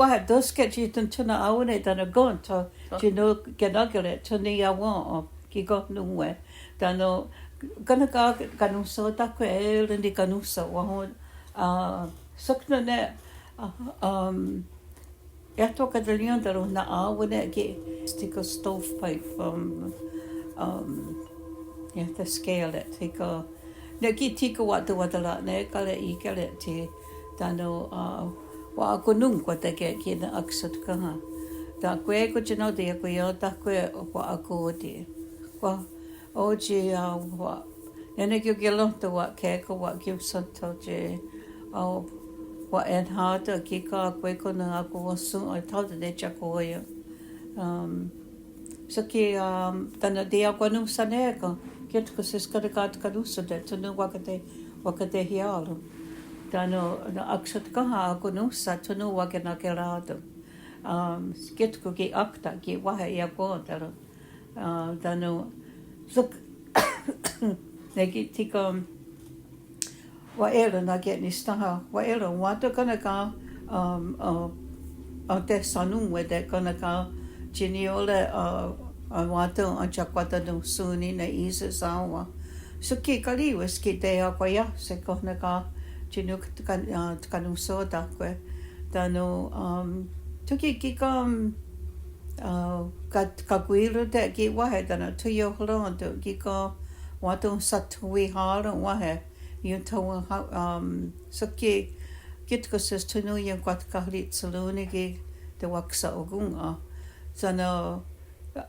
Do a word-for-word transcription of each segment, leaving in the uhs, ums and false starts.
Wáhi tóhske tsi tho na'á:wen' tánon' kén:ton tsi nón: kenákere tho niiawén:'on kí:ken nón:we. Tánon' ká:neka kanonhsó:tahkwe é:ren nikanonhsó:wahon. Sok nón:we, ah, um, iah tho wakatenién:taro' na'á:wen' ne ki' thí:ken stovepipe, um, um, iah tho skillet, thí:ken, ne ki' thí:ken wa'tewatera'neká:re' í:kehre' tsi, tánon', ah, wa'akonnón:kwate' ki' ne aksatkáha'. Tánon' akwé:kon tsi nón: teiakoién:tahkwe wa'akó:ti'. Wá, oh tsi, ah, wá:, nè:ne kiokén:ron' tho wa'ké:kon wa'kiónhsontho' tsi, ah, wa'ehnhá:ton' kí:ken akwé:kon ne akwahón:ton' tho teiakó:ien'. Um, sok ki', um, tánon' teiakwanonhsané:ken, ki' tho kón:seks ká:neka kanonhsó:te' tho nón: wakate, wakatehià:ron'. Tánon' aksatkáha' akononhsa' tho nón: wakenakerá:ton'. Um, ki' tho ki' ákta' ki' wáhi iakwén:taro'. Ah, tánon' sok, ne ki' thí:ken wa'ì:ron' nake'nisténha, wa'ì:ron' wá:ton' ká:neka, um, uh, uh, tehsánonhwe' ká:neka tsi niió:re, uh, uh, wá:ton' atiakwatenonhsón:ni ne í:se' sá:wen. Sok ki' karì:wes ki' teiakwaiáhse' ká:neka tsi nón: ka, uh, kanonhsó:tahkwe. Tánon', um, tho ki' kí:ken, um, uh, ka, kakwí:rote' ki' wáhi tánon' tho iohrón:ton' kí:ken wá:ton' sathowihá:ren' wáhi. Ionthá:wen, um, sok ki', ki' tho kón:seks tho nón: ionkwatkahri'tsherón:ni ki' tewaksa'okòn:'a. Tánon'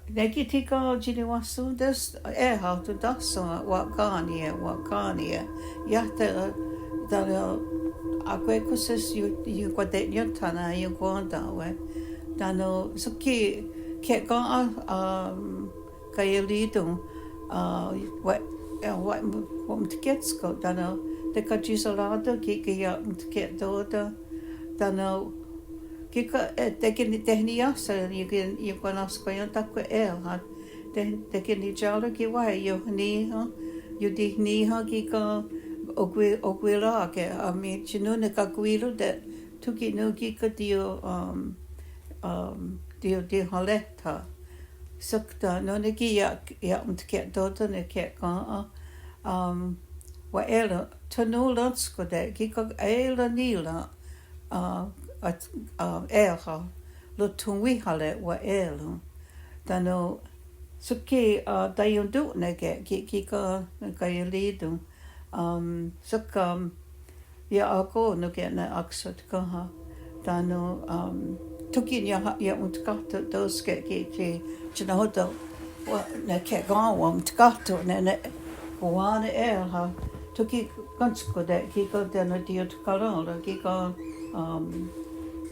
ne ki' thí:ken tsi niwahsón:te's, eh, é:ha tho táhson wa'kà:nie', wa'kà:nie'. Iah tho, tánon' akwé:kon kón:seks ionkwate'niéntha' ne ionkwén:tawe'. Tánon' sok ki' kehkèn:'a, um, kaieriton, ah, wá, wá, wa'ontkétsko', tánon' tekatsi'será:ton' ki' ki' ia'ontkéhtohte', tánon' kí:ken, eh, teki, tehniiáhse' ionkwanahskwa'ién:tahkwe' é:ha, te, tekeniiáhse' ki' wáhi iohníha, iotihníha kí:ken okwi, okwirá:ke', ami tsi nón:we kakwí:rote' tho ki' nón: kí:ken tio, um, um, tio, tioharéhtha'. Sok tánon' ne ki' ia, ia'ontkéhtohte' ne kehkèn:'a, um, wa'ì:ron' tho nón: réntskote' kí:ken é:ren ní:ren, uh, at, uh, é:ha, rothonwíhare' wa'ì:ron'. Tánon' sok ki', uh, taiontón:neke' ki', kí:ken kaieriton, um, sok, um, ia'akó:nonke' ne aksatkáha'. Tánon', um, tho ki' niiaha, ia'ontkáhto' tóhske' ki', ki' tsi nahò:ten' wá, ne kehkèn:'a wa'ontkáhto' ne, ne, kowá:nen é:ha. Tho ki' kéntskote' kí:ken tánon' tiotkarén:ro' kí:ken, um,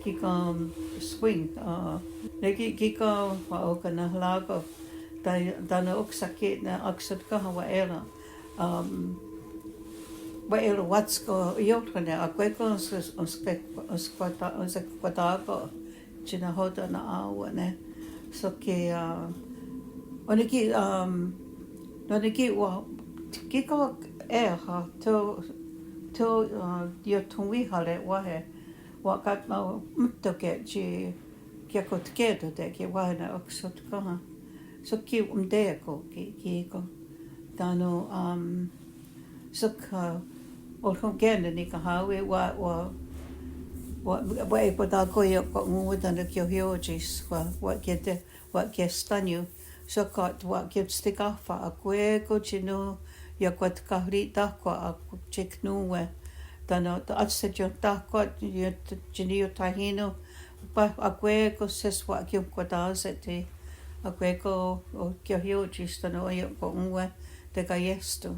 kí:ken swing, uh, ne ki', kí:ken wa'okahnahrá:ko'. Tá, tánon' ok sáhke' ne aksatkáha' wa'ì:ron'. Um, wa'ì:ron' wátsko' ió:re' ne akwé:kon onhskwatá:ko' tsi nahò:ten' na'á:wen'. Sok ki', ah, ó:nen ki', um, nó:nen ki' wá, kí:ken é:ha, tho, tho, ah, iothonwíhare' wáhi, wa'katma'ónhtoke' tsi kiakotké:tote' ki' wáhi ne aksatkáha'. Sok ki' onté:ko' ki', kí:ken. Tánon', um, sok, ah, ohrhon'kè:ne nikahà:wi wá, wá, wá, wá, wa'ekwatahkó:ion' kwah nón:we tánon' kiohió:tsis, wá, wá, kiete, wa'kestánion. Sok wá, wa'kiotstekáhfa' akwé:kon tsi nón: iakwatkahri'táhkwa' akwé:kon nón:we. Tánon' átste tiontáhkwa' tsi niiothahí:non', pa, akwé:kon kón:seks wa'kionkwatá:se' tsi, akwé:kon kiohió:tsis tánon' ó:ien' kwah nón:we tekaiéston.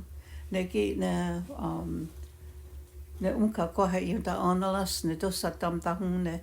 Ne ki' ne, um, ne ónhka kwah ionta'ané:ras ne tóhsa tamtahón:ne'.